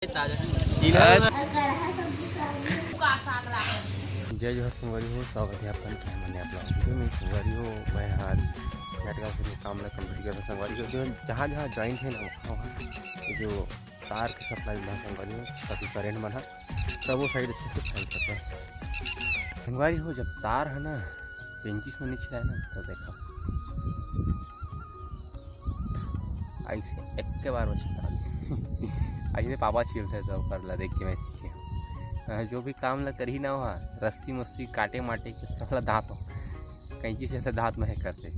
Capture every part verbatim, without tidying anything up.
जय जोहार संगवारी हो, स्वागत है आपका। मैं संगवारी हो, मैं आज झटका से काम ला complete करता संगवारी हो। जो जहाँ जहाँ joint है ना, वहाँ वहाँ ये जो तार के supply बना संगवारी हो, ताकि current बना, सब वो side अच्छे से फैल सके। संगवारी हो, जब तार है ना पेंचिस में नहीं छिलाए ना, तो देखो, ऐसे एक के बार में छिला। ऐसे पापा छीलते तो कर ला, देख के मैं सीखे। हाँ, जो भी काम ला करही ना, वहाँ रस्सी मस्सी काटे माटे के साला दांत हो, कैंची से तो दांत में करते।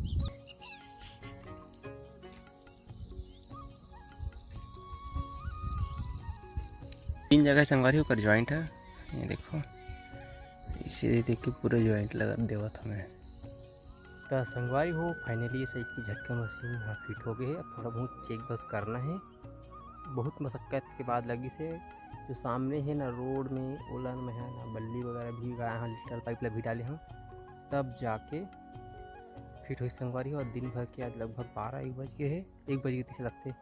तीन जगह संगवारी हो ओकर joint है, ये देखो, इसे देख के पूरा joint लगा देवत हमें। त संगवारी हो, finally ये side की झटका मशीन यहाँ fit हो गई है। अब थोड़ा बहुत check बस करना है, बहुत मशक्कत के बाद लगी से। जो सामने है ना road में, ओला में है ना बल्ली वगैरह भी गाड़ा हाँ, lateral pipe ला भी डाले हाँ, तब जाके fit होई संगवारी हो। और दिन भर के आज लगभग बारह एक बज गए है, एक बज गए तीस लगते।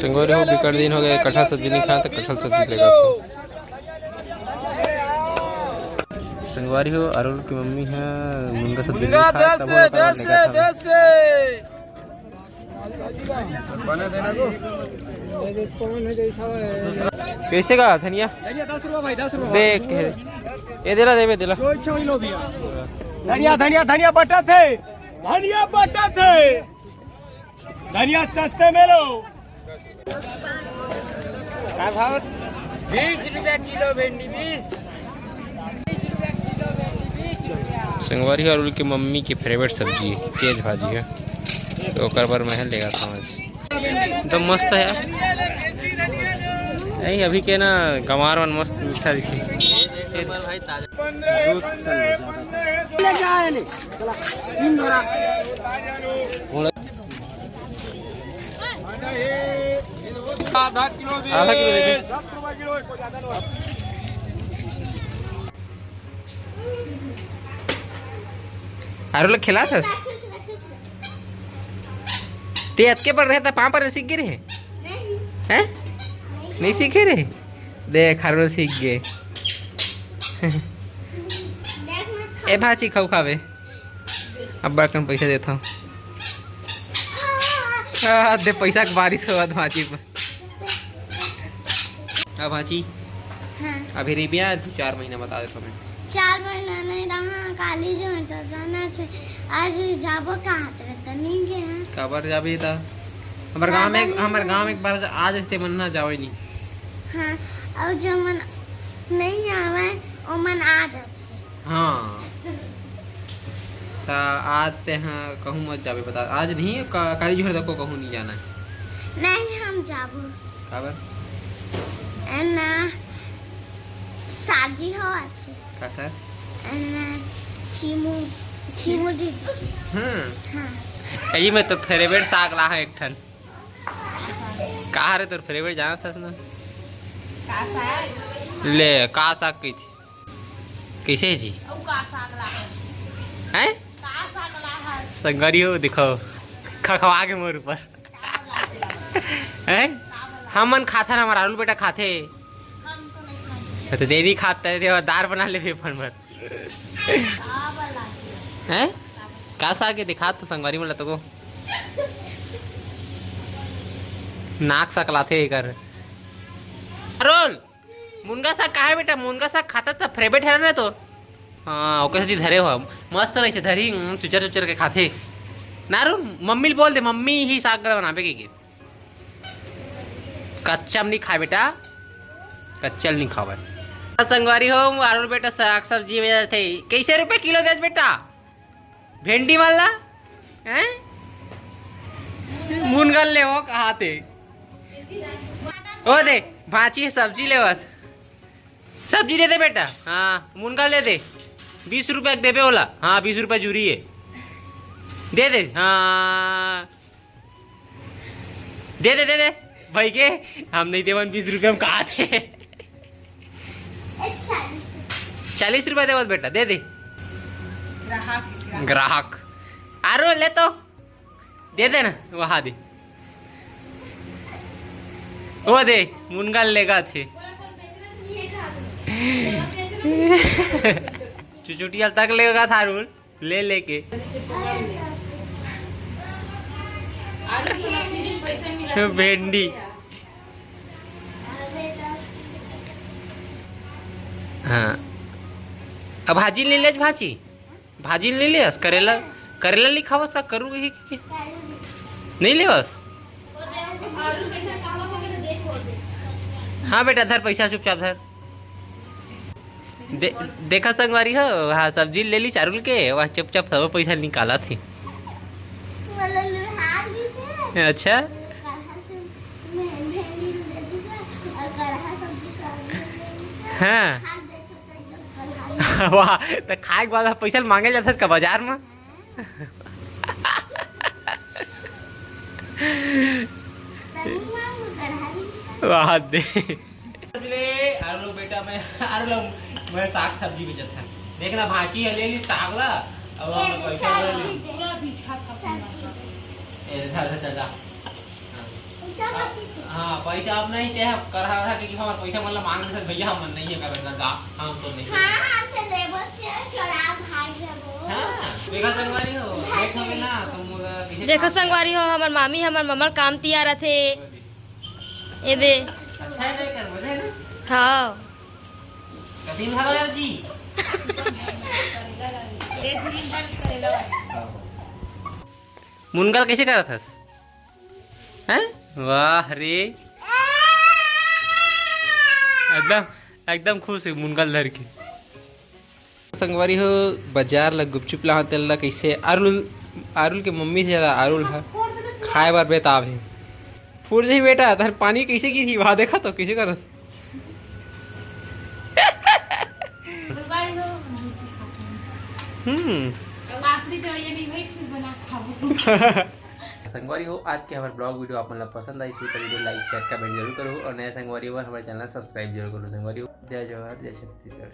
संगवारी हो, बिकट दिन हो गए, कटहल सब्जी नहीं खाए, तो कटहल सब्जी लेगा था। संगवारी हो, अरुण की मम्मी है, मुनगा सब्जी नहीं खाए, तब वो लोग लेगा था। कैसे का धनिया? धनिया दस रुपया भाई, दस रुपया। देख, ये देला, देवे देला। जो इच्छा वही लो भैया। धनिया, धनिया, धनिया बटा थे, धनिया बटा थे, धनिया सस्ते में लो। का भाव? बीस रुपया किलो भिंडी, बीस। संगवारी हो, अरुण के मम्मी के favourite सब्जी चेज भाजी है, तो ओकर बर मैं लेगा समझ। एकदम मस्त है यार। नहीं, अभी के ना गंवार मन मस्त मीठा दिखे। आधा किलो दे। आधा किलो दे दे। अरे लोग खिला था। ते अतके पर रहता, पाँव पर सीख गए रहे? नहीं। हैं? नहीं। नहीं सीखे रहे? देख, हर रोज सीख गए। देख, मैं खा- ए भाची, खाऊ खावे। अब बड़कन पैसा देता हूँ। आ, दे पैसा के बारिश होवत भाची पर। अब भाची, हाँ। अभी रिबिया दो चार महीना बता देता मैं। चार महीना नहीं रहा, काली जो है तो जाना छे। आज जाबो कहाँ तक तो नहीं गए हैं। काबर जाबे ता? हमर गांव में, हमर गांव में एक बार आ जते मन ना जावे नहीं। हाँ, और जो मन नहीं आवे, वो मन आ जाते। हाँ। ता आज ते हाँ कहूँ मत जाबे, बता। आज नहीं, का-, काली जोहर तक को कहूँ नहीं जाना है। नहीं, हम जाबो। काबर? ए ना, शादी हो आथे। का सर? ए ना, चीमू, चीमू दी। हम्म। हाँ। ये मैं तो favourite साग ला है एक ठन। का रे तोर favourite जानत हस ना? का साग? ले, का साग कही थी? कैसे है जी? अउ का साग ला है? हैं? का साग ला है? संगरी हो, दिखाओ। खखवा के मोर ऊपर। हैं? हमन खाथन, हमर आलू बेटा खाथे। हम तो नहीं खाते। तो देवी खात है, देवा दार बना ले फन भर। हैं? का साग के दिखा तो संगवारी मन ला तो को। नाक सकलाथे एकर। अरुण, मुनगा साग का है बेटा? मुनगा साग खाता त favourite है ना तो। हाँ, ओके से धरे हो। मस्त रही से धरी, हम्म, चुचर चुचर के खाथे। ना अरुण, मम्मी ल बोल दे, मम्मी ही साग बनाबे के, के। कच्चा म नहीं खाए बेटा, कच्चा ल नहीं खावे। संगवारी हो, अरुण बेटा साग सब्जी में जाथे। कैसे रुपए किलो देस बेटा? भेंडी मन ला? हैं? मुनगल ले वो कहाते। ओ दे, भांची सब्जी लेवत। सब्जी दे दे बेटा। हाँ, मुनगा ले दे। बीस रुपया के देबे ओला। हाँ, बीस रुपया जूरी है। दे दे। हाँ, दे दे, दे दे। भाई के, हम नहीं देवन बीस रुपया, हम कहा थे। चालीस रुपया देवत बेटा, दे दे। ग्राहक। आरो ले तो दे दे ना, वहा दे। वो दे, मुनगा लेगा थे। चुचुटिया तक लेगा था अरुल, ले लेके। भेंडी। हाँ। अब भाजी ले ले, भाजी। भाजी ले ले, करेला, करेला नहीं खावस का, करू ही के? नहीं लेवस? हाँ बेटा, धर पैसा, चुपचाप धर। दे, देखा संगवारी हो, हाँ, सब्जी ले ली चारुल के, वह चुपचाप सब पैसा निकाला थी। अच्छा। हाँ। वाह, तो खाए के बाद पैसा मांगे जाता का बाजार में? वाह दे। ले, आर लो बेटा, मैं, आर लो, मैं साग सब्जी बेचत था। देखना, भांची है, ले ली साग ला। अब हम पैसा ले ली। पूरा बिछा था। ए, जा, जा, जा, जा। हाँ, पैसा अब नहीं ते, करहा रहा, क्योंकि हमारे पैसा मतलब मांग रहे भैया, हम नहीं है करना दा, हम तो नहीं। हाँ, हाँ, से लेबर से चोरा भाग जाबो। हाँ, देखा संगवारी हो, देख हमें ना, तुम, अ, कैसे देखो काम संगवारी हो, हमर मामी, हमर ममल काम तिया रथे। ए दे। अच्छा है, नहीं कर, बोले ना? हाँ। कथी में भागल जी? मुनगल कैसे करत हस? हैं? वाह रे, एकदम, एकदम खुश है मुनगल धर के। संगवारी हो, बाजार ला गुपचुप लाहत तेल ला कैसे आरुल, आरुल के मम्मी से ज्यादा आरुल हा खाए बर बेताब है। फूट जाही बेटा, तहर पानी कैसे गिरही, वहाँ देखा तो कैसे करत। हम्म। अब आखिरी तो ये नहीं हुई, फिर बना खाओ। संगवारी हो, आज के हमारे ब्लॉग वीडियो आप मन ला पसंद आई, तो वीडियो लाइक, शेयर, कमेंट जरूर करो और नया संगवारी हो, हमारे चैनल सब्सक्राइब जरूर करो। संगवारी हो, जय जोहार, जय छत्तीसगढ़।